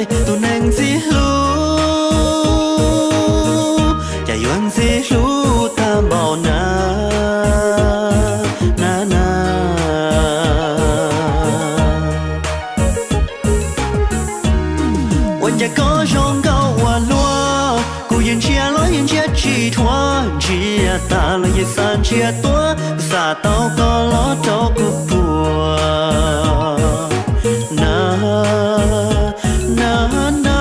Tus neeg ntxim hlub, cas yuav ntxim hlub tag npaum na, na na. Ua cas koj zoo nkauj ua luaj, kuv yeej ntsia los yeej ntsia tsis dhuav, ntsia tas los yeej xav ntsia tuaj, kuv xav tau koj los rau kuv puas na, na na.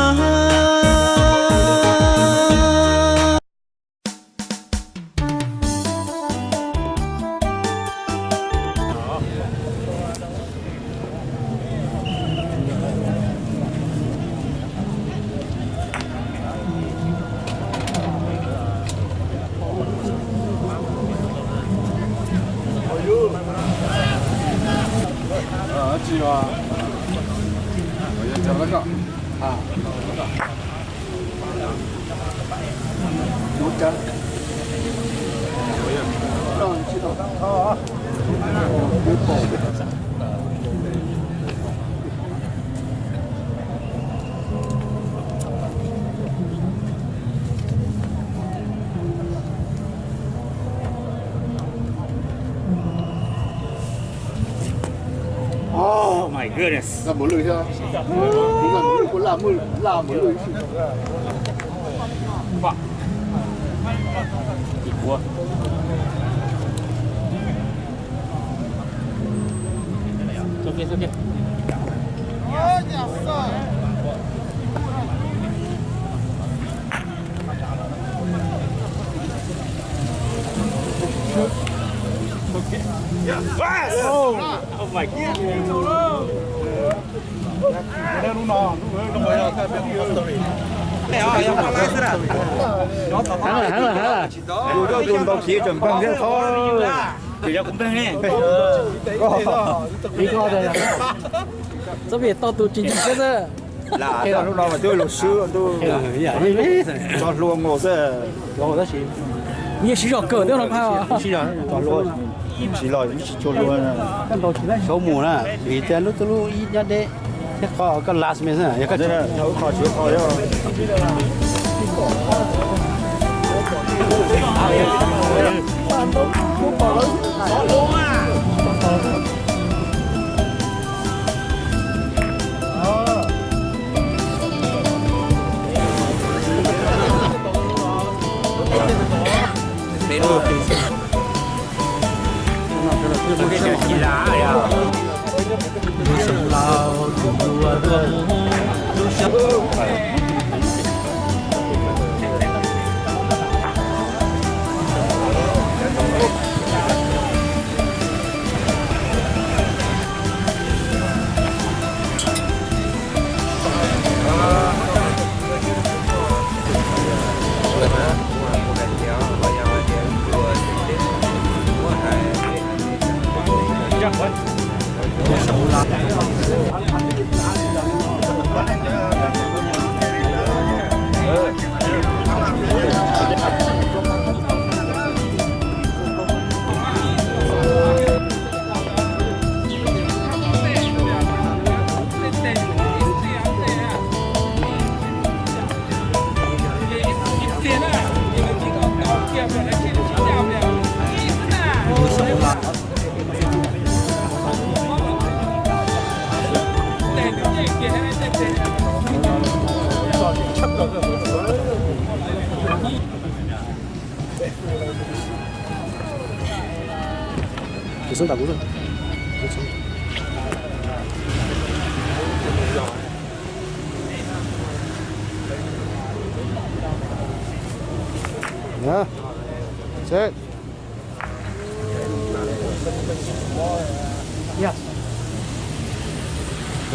Oh my goodness. Laj mus lwj thiab. Laj mus lwj, laj mus lwj, laj mus lwj. Heev lawm, heev lawm, heev lawm. Tus ntaus kiv tseem npeeg thiab, tsis yog kuv npeeg ne. Txhob phem, tau tus tsis ntsim siab xwb. Lam lub no mas twb los swb ntuj, tso hlua nkaus xwb. Yeej siv zog kawg twb no, tso hlua, tsis los tsis tshua hlua. Xyov mus na, vim tias lub, lub ib nyob deb, thiab qhov koj last minute xwb, yog koj qhov tsis qhov.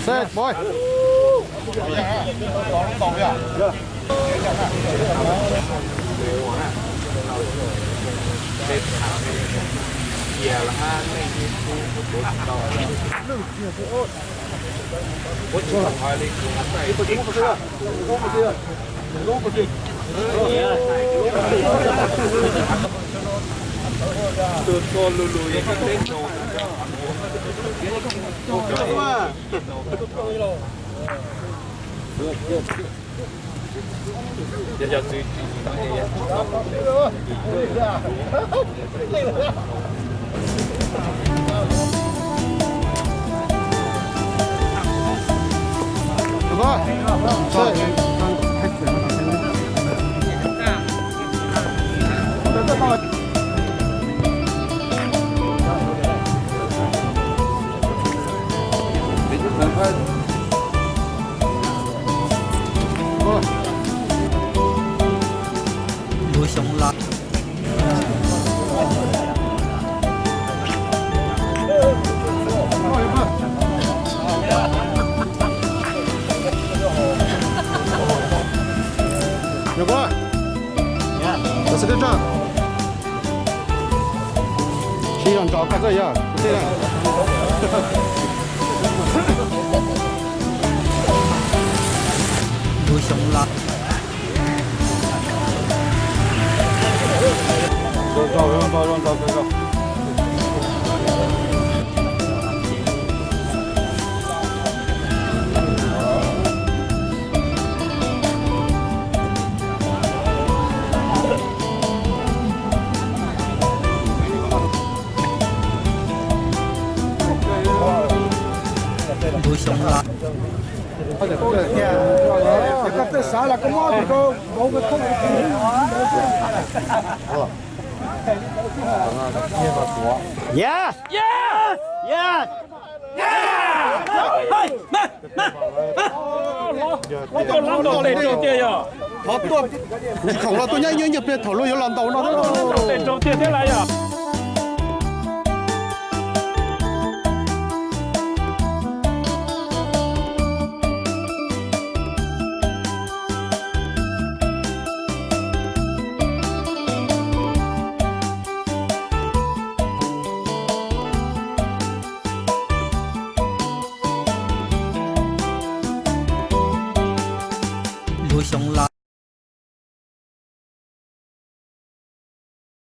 Set, boy. Lub xyoob laj. Nyuam Kuab, lawv xwb koj tso. Sib zog ntso koj txawj yog. Lub xyoob laj. Lub xyoob laj. Koj twb xav los koj muab tus kau vauv ko thauj. Yes! Yes! Thov tuaj, tsis khoom los tuaj nyob ib nyuag pliag thaum luag yuav los ntaus no. Lub xyoob laj.